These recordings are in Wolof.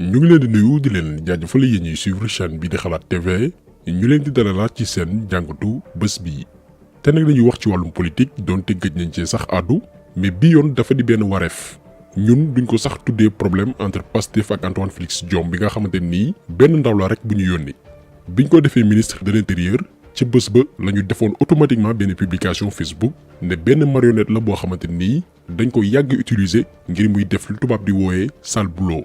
ñu ngi leen di nuyu di leen jaajëfal yéen ñuy suivre chaîne bi di xalaat TV ñu leen di dalalaat ci seen jàngatu bés bi te nag dañuy wax ci wàllum politique donte gëj nañ ci sax àddu mais bi yoon dafa di benn wareef ñun duñ ko sax tuddee problème entre Pastef ak Antoine Félix Diome bi nga xamante nii benn ndaw la rek bu ñu yónni biñ ko defee ministre de l'intérieur ci bés ba la ñu defoon automatiquement benn publication Facebook ne benn marionnette la boo xamante nii dañ ko yàgg utiliser ngir muy def lu tubaab di wooyee sale boulot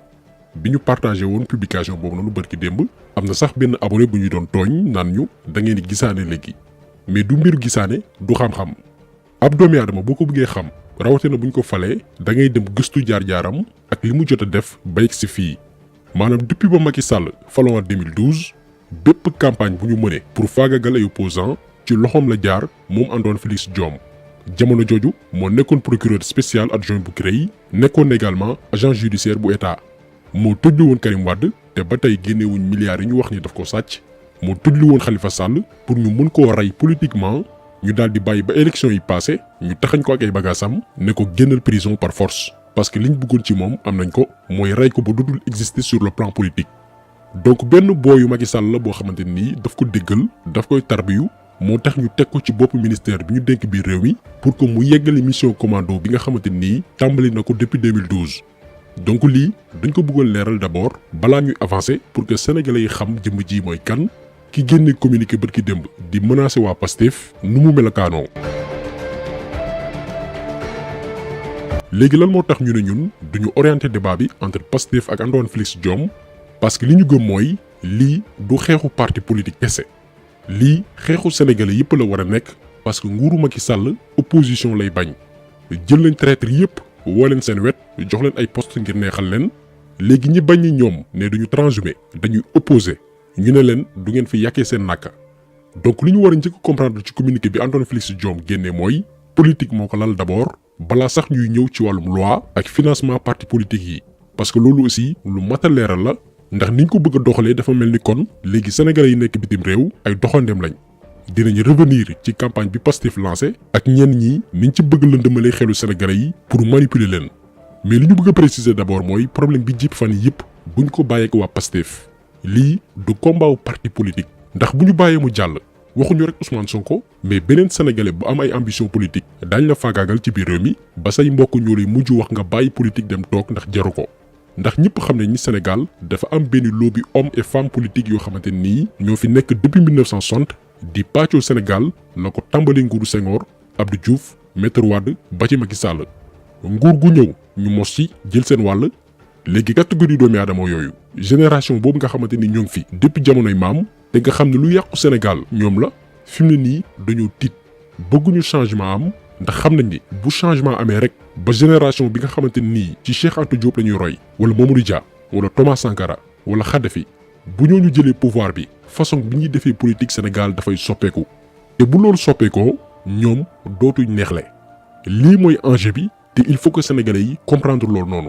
bi ñu partagé woon publication boobu noonu bërki démb am na sax benn abonné bu ñu doon tooñ naan ñu da ngeen di gisaane léegi mais du mbiru gisaane du xam-xam ab doomi aadama boo ko bëggee xam rawatina bu ñu ko falee da ngay dem gëstu jaar-jaaram ak li mu jot a def ba yegg si fii maanaam depuis ba Macky Sall faloo en 2012 bépp campagne bu ñu mëne pour faagagal ay opposants ci loxoom la jaar moom Antoine Félix Diome jamono jooju moo nekkoon procureur spécial adjoint bu CREI nekkoon également agent judiciaire bu état moo tëjlu woon Karim Wade te ba tey génnewuñ milliards yi ñu wax ni daf ko sàcc moo tëjlu woon Khalifa Sall pour ñu mën koo rey politiquement ñu daal di bàyyi ba élection yi passé ñu taxañ ko ak ay bagaasam ne ko génnal prison par force parce que liñ bëggoon ci moom am nañ ko mooy rey ko ba dudul exister sur le plan politique. donc benn booyu Macky Sall la boo xamante nii daf ko déggal daf koy tarbiyu moo tax ñu teg ko ci bopp ministère bi ñu dénk biir réew mi pour que mu yeggale mission commando bi nga xamante nii tàmbali na ko depuis 2012. donc lii dañ ko bëggoon leeral d'abord balaa ñuy avancer pour que sénégalais yi xam jëmm ji mooy kan ki génne communiqué bërki démb di menacer waa Pastef nu mu melokaanoo. léegi lan moo tax ñu ne ñun duñu orienter débat bi entre Pastef ak Antoine Félix Diome parce que li ñu gëm mooy lii du xeexu parti politique kese lii xeexu sénégalais yëpp la war a nekk parce que nguuru Macky Sall opposition lay bañ jël nañ traître yëpp woo leen seen wet jox leen ay poste ngir neexal leen léegi ñi bañ ñi ñoom ne duñu transhumé dañuy opposé ñu ne leen du ngeen fi yàkkee seen nàkka donc li ñu war a njëkk comprendre ci communiqué bi Antoine Félix Diome génnee mooy politique moo ko lal d'abord balaa sax ñuy ñëw ci wàllum loi ak financement parti politique yi parce que loolu aussi lu mat a leeral la ndax niñ ko bëgg a doxalee dafa mel ni kon léegi sénégalais yi nekk bitim réew ay doxandem lañ dinañ revenir ci campagne bi Pastef lancé ak ñenn ñi niñ ci bëgg lëndëmalee xelu sénégalais yi pour manipuler leen mais li ñu bëgg a préciser d'abord mooy problème bi jip fan yi yëpp buñ ko bàyyeek waa Pastef lii du combat wu parti politique ndax bu ñu bàyyee mu jàll waxuñu rek Ousmane Sonko mais beneen sénégalais bu am ay ambition politique daañ la faagaagal ci biir réew mi ba say mbokk ñoo lay mujj wax nga bàyyi politique dem toog ndax jaru ko ndax ñëpp xam ne ni Sénégal dafa am benn lobby homme et femme politique yoo xamante nii ñoo fi nekk depuis 1960 di pàccoo Sénégal la ko tàmbali nguuru Senghor Abdou Diouf Maître Wade ba ci Macky Sall nguur gu ñëw ñu mos ci jël seen wàll léegi catégorie doomi aadama yooyu génération boobu nga xamante ni ñoo ngi fi depuis jamonoy maam te nga xam ne lu yàqu Sénégal ñoom la fi mu ne nii dañoo tiit bëgguñu changement am ndax xam nañ ni bu changement amee rek ba génération bi nga xamante nii ci Cheikh Anta Diop la ñuy roy wala Mamadou Dia wala Thomas Sankara wala Kadhafi bu ñooñu jëlee pouvoir bi façon bi ñuy defee politique Sénégal dafay soppeeku te bu loolu soppeekoo ñoom dootuñ neexle lii mooy enjeu bi te il faut que sénégalais yi comprendre loolu noonu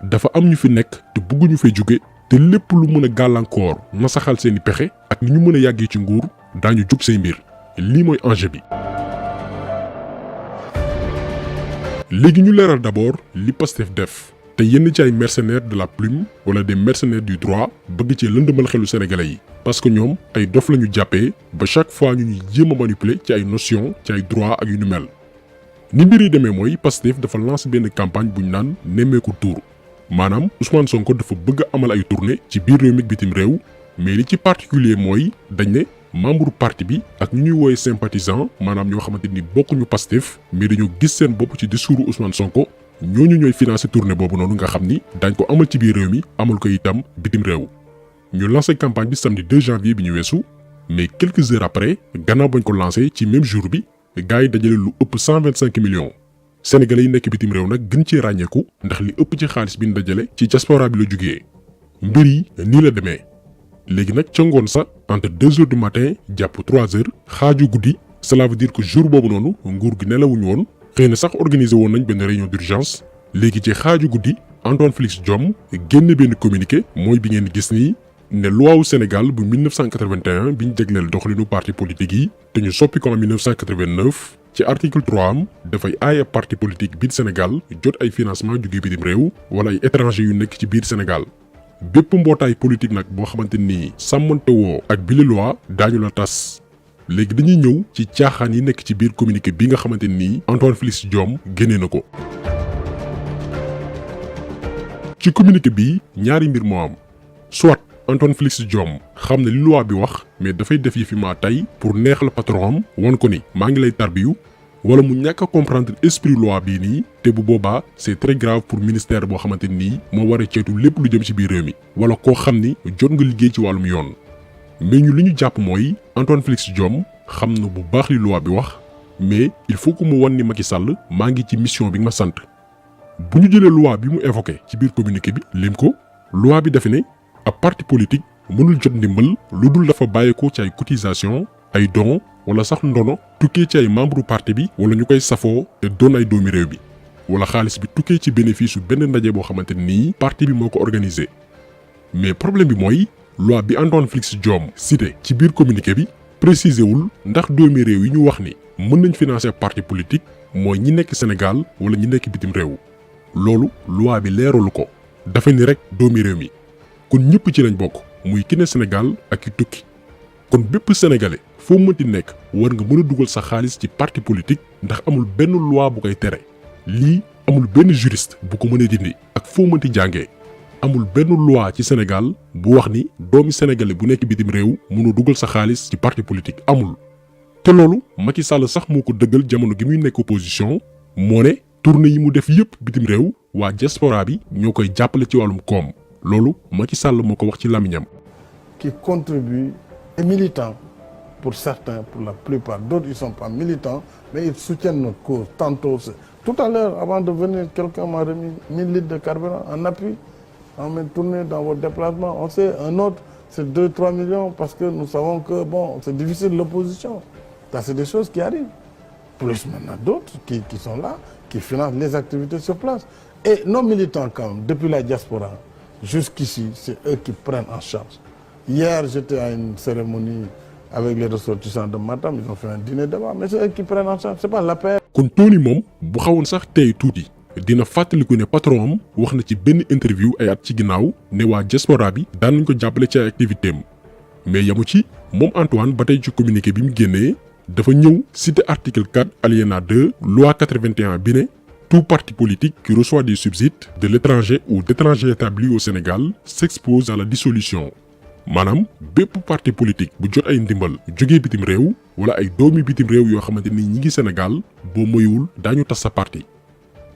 dafa am ñu fi nekk te bëgguñu fay jóge te lépp lu mën a gàllankoor nasaxal seeni pexe ak ni ñu mën a yàggee ci nguur daañu jug say mbir lii mooy enjeu bi. léegi ñu leeral d'abord li Pastef def te yenn ci ay mercenaires de la plume wala des mercenaires du droit bëgg ci lëndëmal xelu sénégalais yi parce que ñoom ay dof la ñu jàppee ba chaque fois ñu ñuy jéem a manipuler ci ay notions ci ay droit ak yu ñu mel ni mbir yi demee mooy Pastef dafa lancé benn campagne bu ñu naan nemmeeku tour maanaam Ousmane Sonko dafa bëgg a amal ay tournée ci biir réew mi bitim réew mais li ci particulier mooy dañ ne membre parti bi ak ñu ñuy wooye sympathisant maanaam ñoo xamante ni bokkuñu Pastef mais dañoo gis seen bopp ci discours Ousmane Sonko ñooñu ñooy financer tournée boobu noonu nga xam ni dañ ko amal ci biir réew mi amal ko itam bitim réew ñu lancé campagne bi samedi 2 janvier bi ñu weesu mais quelques heures après gannaaw bañ ko lancé ci même jour bi gars yi dajale lu ëpp 125 millions sénégalais yi nekk bitim réew nag gën cee ràññeeku ndax li ëpp ci xaalis bi ñu dajale ci diaspora bi la jugee mbir yi nii la demee léegi nag ca ngoon sa entre 2 heures du matin jàpp 3 heures xaaju guddi cela veut dire que jour boobu noonu nguur gi nelawuñu woon xëy na sax organiser woon nañ benn réunion d'urgence léegi ci xaaju guddi Antoine Félix Diome génn benn communiqué mooy bi ngeen gis nii ne loi wu Sénégal bu 1981 bi ñu jagleel doxalinu parti politique yi te ñu soppi ko en 1989 ci article 3 am dafay aaye parti politique biir Sénégal jot ay financement jóge bitim réew wala ay étranger yu nekk ci biir Sénégal bépp mbootaay politique nag boo xamante ni sàmmante woo ak bile loi daañu la tas. léegi dañuy ñëw ci caaxaan yi nekk ci biir communiqué bi nga xamante ni Antoine Félix Diome génnee na ko. ci communiqué bi ñaari mbir moo am soit Antoine Félix Diome xam ne li loi bi wax mais dafay def yi fi maa tey pour neexal patron am won ko ni maa ngi lay tarbiyu, wala mu ñàkk a comprendre esprit loi bii nii te bu boobaa c'est très grave pour ministère boo xamante nii moo war a ceytu lépp lu jëm ci biir réew mi wala koo xam ni jot nga liggéey ci wàllum yoon. mais ñu li ñu jàpp mooy Antoine Félix Diome xam na bu baax li loi bi wax mais il faut que mu wan ni Macky Sall maa ngi ci mission bi nga ma sant. bu ñu jëlee loi bi mu évoqué ci biir communiqué bi lim ko loi bi dafa ne ab parti politique mënul jot ndimbal lu dul dafa bàyyeekoo ci ay cotisation ay dons wala sax ndono tukkee ci ay membre parti bi wala ñu koy safoo te doon ay doomi réew bi wala xaalis bi tukkee ci bénéfice yu benn ndaje boo xamante nii parti bi moo ko organisé. mais problème bi mooy loi bi Antoine Félix Diome cité ci biir communiqué bi précisé wul ndax doomi réew yi ñu wax ni mën nañ financer parti politique mooy ñi nekk Sénégal wala ñi nekk bitim réew. loolu loi bi leeralu ko dafa ni rek doomi réew mi kon ñëpp ci lañ bokk muy ki ne Sénégal ak ki tukki. kon bépp sénégalais foo mënti nekk war nga mën a dugal sa xaalis ci parti politique ndax amul benn loi bu koy tere. lii amul benn juriste bu ko mën a dindi ak foo mënti jàngee. amul benn loi ci Sénégal bu wax ni doomi sénégalais bu nekk bitim réew mënu dugal sa xaalis ci parti politique amul. te loolu Macky Sall sax moo ko dëggal jamono gi muy nekk opposition moo ne tournée yi mu def yépp bitim réew waa diaspora bi ñoo koy jàppale ci wàllum koom loolu Macky Sall moo ko wax ci làmmiñam. qui contribue est militant pour certains, pour la plupart. D'autres, ils ne sont pas militants, mais ils soutiennent notre cause. Tantôt, tout à l'heure, avant de venir, quelqu'un m'a remis 1000 litres de carburant en appui. On m'a tourné dans votre déplacement. On sait, un autre, c'est 2-3 millions parce que nous savons que, bon, c'est difficile l'opposition. Ça, c'est des choses qui arrivent. Plus maintenant d'autres qui sont là, qui financent les activités sur place. Et nos militants, quand même, depuis la diaspora, jusqu'ici, c'est eux qui prennent en charge. Hier, j'étais à une cérémonie avec les ressortissants de Matam, ils ont fait un dîner d'abord, mais c'est eux qui prennent en charge, c'est pas la paix. kon Tony moom bu xawoon sax tey tuuti dina fàttaliku ne patron am wax na ci benn interview ay at ci ginnaaw ne waa diaspora bi daan nañ ko jàppale ci ay activité am mais yamu ci moom Antoine ba tey ci communiqué bi mu génnee dafa ñëw cité article 4 alinéa 2 loi 81 bi ne tout parti politique qui reçoit des subsides de l'étranger ou d'étrangers établis au Sénégal s'expose à la dissolution. maanaam bépp parti politique bu jot ay ndimbal jógee bitim réew wala ay doomi bitim réew yoo xamante ni ñi ngi Sénégal boo moywul daañu tas sa parti.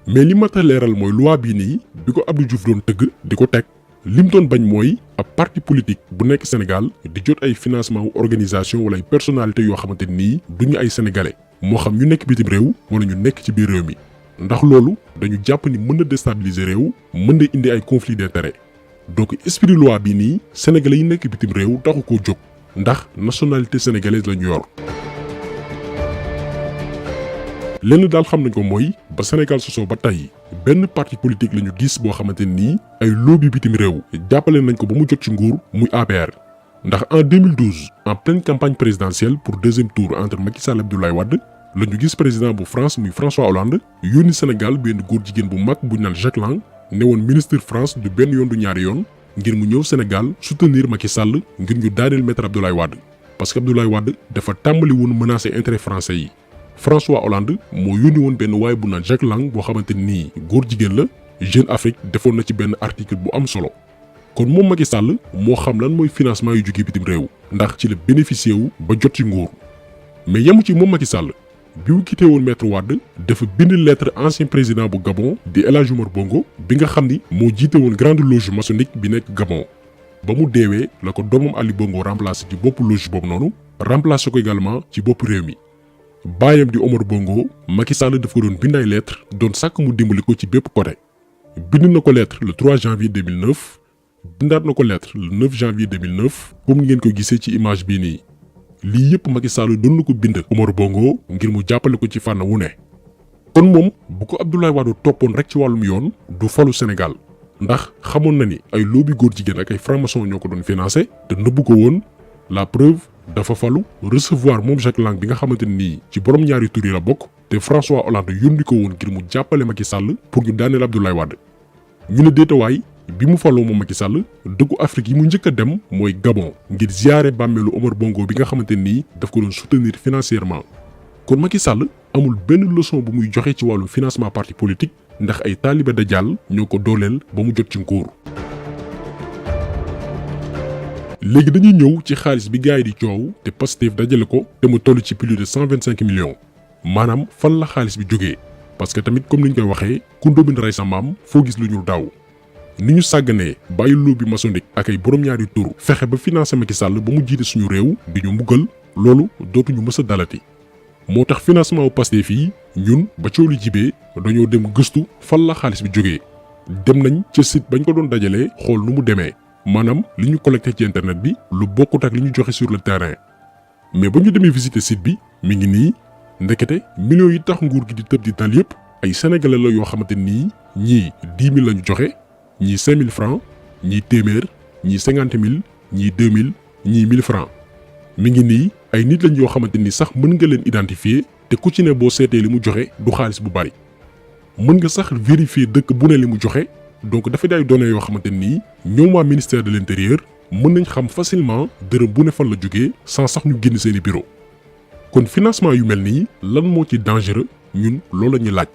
mais li mat a leeral mooy loi bii nii bi ko Abdou Diouf doon tëgg di ko teg lim doon bañ mooy ab parti politique bu nekk Sénégal di jot ay financement wu organisation wala ay personnalité yoo xamante nii duñu ay sénégalais moo xam ñu nekk bitim réew wala ñu nekk ci biir réew mi ndax loolu dañu jàpp ni mën na déstabiliser réew mën na indi ay conflit d'intérêt. donc esprit loi bii nii sénégalais yi nekk bitim réew taxu koo jóg ndax nationalité sénégalaise la ñu yor. lenn daal xam nañ ko mooy ba Sénégal sosoo ba tey benn parti politique la ñu gis boo xamante nii ay lobby bitim réew jàppale nañ ko ba mu jot ci nguur muy APR. ndax en 2012 en pleine campagne présidentielle pour deuxième tour entre Macky Sall et Abdoulaye Wade la ñu gis président bu France muy François Hollande yónni Sénégal benn góor jigéen bu mag bu ñu naan Jacques Lang. ne woon ministre France du benn yoon du ñaari yoon ngir mu ñëw Sénégal soutenir Macky Sall ngir ñu daaneel maître Abdoulaye Wade parce que Abdoulaye Wade dafa tàmbali woon menacer intérêt français yi. François Hollande moo yónni woon benn waay bu naan Jacques Lang boo xamante nii góor jigéen la Jeune Afrique defoon na ci benn article bu am solo kon moom Macky Sall moo xam lan mooy financement yu jógee bitim réew ndax ci la bénéficié wu ba jot ci nguur mais yemu ci moom Macky Sall. bi mu quitté woon maître Wade dafa bind lettre ancien président bu Gabon di El Hadji Omar Bongo bi nga xam ni moo jiite woon grande loge maçonnique bi nekk Gabon ba mu deewee la ko doomam Ali Bongo remplacé ci bopp loge boobu noonu remplacé ko également ci bopp réew mi. baayam di Omar Bongo Macky Sall dafa doon bind ay lettre doon sàkk mu dimbali ko ci bépp côté bind na ko lettre le 3 janvier 2009 bindaat na ko lettre le 9 janvier 2009 comme ngeen ko gisee ci image bii nii. lii yëpp Macky Sall doon na ko bind Omar Bongo ngir mu jàppale ko ci fànn wu ne kon moom bu ko Abdoulaye Wade toppoon rek ci wàllum yoon du falu Sénégal ndax xamoon na ni ay lobby góor jigéen ak ay franc-maçon ñoo ko doon financé te nëbbu ko woon la preuve dafa falu recevoir moom Jacques Lang bi nga xamante nii ci borom ñaari tur yi la bokk te François Hollande yónni ko woon ngir mu jàppale Macky Sall pour ñu daaneel Abdoulaye Wade ñu ne déetawaay bi mu faloo moom Macky Sall dëkku Afrique yi mu njëkk a dem mooy Gabon ngir ziyaare bàmmeelu Omar Bongo bi nga xamante nii daf ko doon soutenir financièrement. kon Macky Sall amul benn leçon bu muy joxe ci wàllu financement parti politique ndax ay taalibe Dajjal ñoo ko dooleel ba mu jot ci nguur. léegi dañuy ñëw ci xaalis bi gars yi di coow te Pastef dajale ko te mu toll ci plus de 125 millions maanaam fan la xaalis bi jógee parce que tamit comme ni ñu koy waxee ku ndóobin rey sa maam foo gis lu ñu daaw. ni ñu sàgganee bàyyi lobby maçonnique ak ay borom ñaari tur fexe ba financer Macky Sall ba mu jiite suñu réew di ñu mbugal loolu dootuñu mës a dalati. moo tax financement wu Pastef yi ñun ba coow li jibee dañoo dem gëstu fan la xaalis bi jógee dem nañ ca site bañ ko doon dajalee xool nu mu demee maanaam li ñu collecté ci internet bi lu bokkut ak li ñu joxe sur le terrain. mais ba ñu demee visiter site bi mi ngi nii ndekete millions yi tax nguur gi di tëb di dal yépp ay sénégalais la yoo xamante nii ñii 10 000 lañu joxe ñii 5 000 francs ñii téeméer ñii 50 000 ñii 2 000 ñii 1000 francs mi ngi nii ay nit lañ yoo xamante ni sax mën nga leen identifier te ku ci ne boo seetee li mu joxe du xaalis bu bari mën nga sax vérifier dëkk bu ne li mu joxe donc dafa day données yoo xamante nii ñoom waa ministère de l'intérieur mën nañ xam facilement dërëm bu ne fan la jógee sans sax ñu génn seeni bureau. kon financement yu mel nii lan moo ci dangereux ñun loolu la ñuy laaj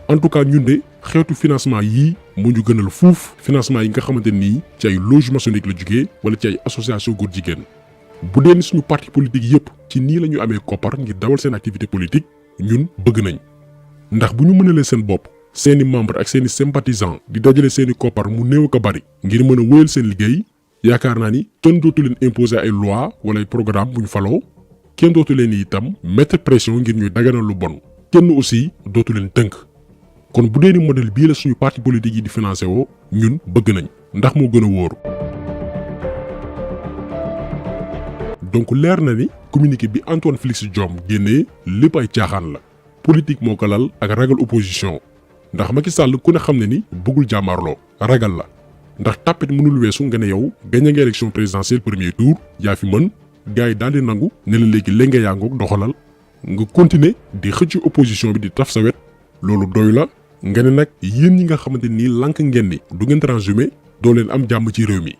en tout cas ñun de xeetu financement yii moo ñu gënal fuuf financement yi nga xamante nii ci ay loge maçonnique la jógee wala ci ay association góor jigéen. bu dee ni suñu parti politique yépp ci nii la ñu amee koppar ngir dawal seen activité politique ñun bëgg nañ ndax bu ñu mënalee seen bopp seeni membre ak seeni sympathisant di dajale seeni koppar mu néew ko bari ngir mën a wéyal seen liggéey yaakaar naa ni kenn dootu leen imposer ay loi wala ay programme bu ñu faloo kenn dootu leen itam mettre pression ngir ñuy daganal lu bon kenn aussi dootu leen tënk. kon bu dee ni modèle bii la suñu parti politique yi di financé woo ñun bëgg nañ ndax moo gën a wóor. donc leer na ni communiqué bi Antoine Félix Diome génnee lépp ay caaxaan la politique moo ko lal ak ragal opposition ndax Macky Sall ku ne xam ne ni bëggul jàmmaarloo ragal la ndax tàppit mënul weesu nga ne yow gagné nga élection présidentielle premier tour yaa fi mën gars yi daal di nangu ne la léegi léegi yaa ngoog doxalal nga continuer di xëcc opposition bi di taf sa wet loolu doy la nga ne nag yéen ñi nga xamante ni lank ngeen ni du ngeen transhumé doo leen am jàmm ci réew mi.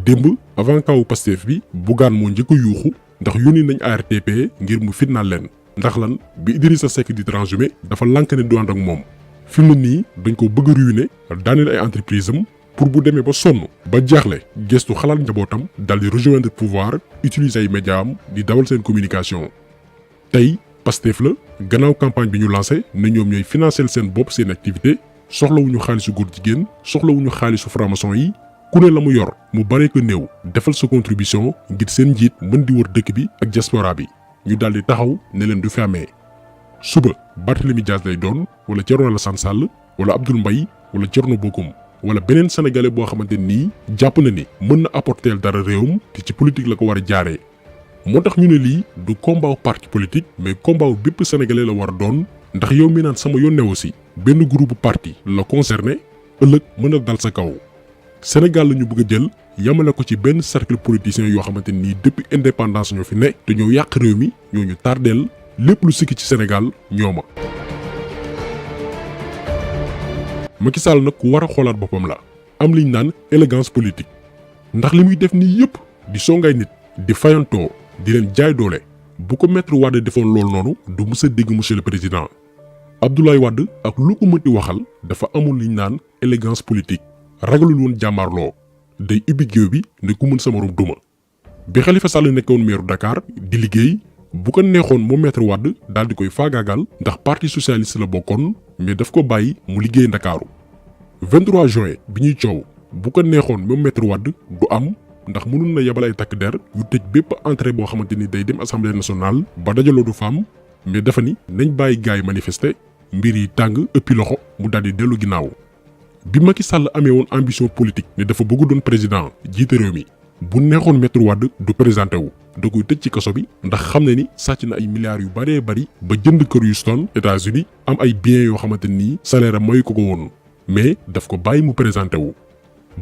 démb avant kawu Pastef bi Bougane moo njëkk a yuuxu ndax yónni nañ ARTP ngir mu fitnaal leen ndax lan bi Idrissa Seck di transhumé dafa lank ne du ànd ak moom fi mu nii dañ ko bëgg a ruiner daaneel ay entreprise am pour bu demee ba sonn ba jaaxle gestu xalaat njabootam dal di rejoindre pouvoir utiliser ay médias am di dawal seen communication. tey Pastef la gannaaw campagne bi ñu lancé ne ñoom ñooy financer seen bopp seen activité soxlawuñu xaalisu góor jigéen soxlawuñu xaalisu franc-maçon yi. ku ne la mu yor mu bare ko néew defal sa contribution ngir seen njiit mën di wër dëkk bi ak diaspora bi ñu daal di taxaw ne leen du fi amee suba Barthélémy Dias lay doon wala Thierno Alassane Sall wala Abdoul Mbaye wala Thierno Bocoum wala beneen sénégalais boo xamante nii jàpp na ni mën na apporter dara réewum te ci politique la ko war a jaaree. moo tax ñu ne lii du combat parti politique mais combat bépp sénégalais la war a doon ndax yow mi naan sama yónnee aussi benn groupe parti la concerné ëllëg mën a dal sa kaw. Sénégal la ñu bëgg a jël yamale ko ci benn cercle politicien yoo xamante ni depuis indépendance ñoo fi ne te ñoo yàq réew mi ñoo ñu tardeel lépp lu sikki ci Sénégal ñooma. Macky Sall nag ku war a xoolaat boppam la am liñ naan élégance politique ndax li muy def nii yëpp di songay nit di fayantoo di leen jaay doole bu ko Maître Wade defoon loolu noonu du mës a dégg monsieur le président Abdoulaye Wade ak lu ko mënti waxal dafa amul liñ naan élégance politique. ragalul woon jàmmaarloo day ubbi géew bi ne ku mën sa morom duma bi Khalifa Sall nekkoon maire Dakar di liggéey bu ko neexoon moom Maître Wade daal di koy faagaagal ndax parti socialiste la bokkoon mais daf ko bàyyi mu liggéey Ndakaaru 23 juin bi ñuy coow bu ko neexoon moom Maître Wade du am ndax mënul na yebal ay takk der yu tëj bépp entrée boo xamante ni day dem assemblée nationale ba dajaloo du fam mais dafa ni nañ bàyyi gars yi manifester mbir yi tàng ëppi loxo mu daal di dellu ginnaaw. bi Macky Sall amee woon ambition politique ne dafa bëgg doon président jiite réew mi bu neexoon Maître Wade du présenté wu da koy tëj ci kaso bi ndax xam ne ni sàcc na ay milliards yu bëree bëri ba jënd kër Houston États-Unis am ay biens yoo xamante ni salaire am mayu ko woon mais daf ko bàyyi mu présenté wu.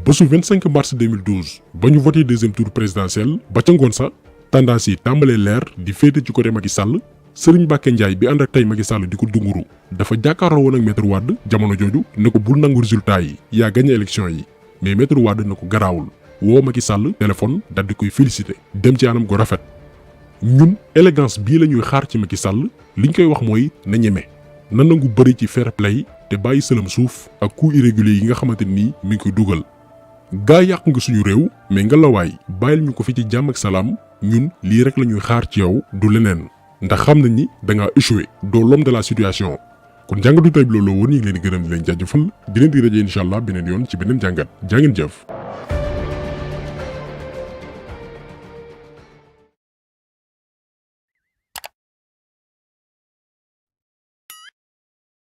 bésu 25 mars 2012 ba ñu voté deuxième tour présidentiel ba ca ngoon sa tendance yi tàmbalee leer di féete ci côté Macky Sall. Serigne Mbacké Ndiaye bi ànd ak tey Macky Sall di ko dunguru dafa jàkkaarloo woon ak Maître Wade jamono jooju ne ko bul nangu résultat yi yaa gagné élection yi mais Maître Wade na ko garaawul woo Macky Sall téléphone dal di koy féliciter dem ci anam gu rafet. ñun élégance bii la ñuy xaar ci Macky Sall liñ koy wax mooy na ñeme na nangu bëri ci fair play te bàyyi sëlam suuf ak coups irréguliers yi nga xamante ni mi ngi koy dugal. gaa yàq nga suñu réew mais nga lawaay bàyyil ñu ko fi ci jàmm ak salaam ñun lii rek la ñuy xaar ci yow du leneen ndax xam nañ ni da ngaa échoué doo l'homme de la situation. kon jàngatu tey bi loolu woon ñu ngi leen di gërëm di leen jaajëfal di leen di rajo incha allah beneen yoon ci beneen jàngat jaa ngeen jëf.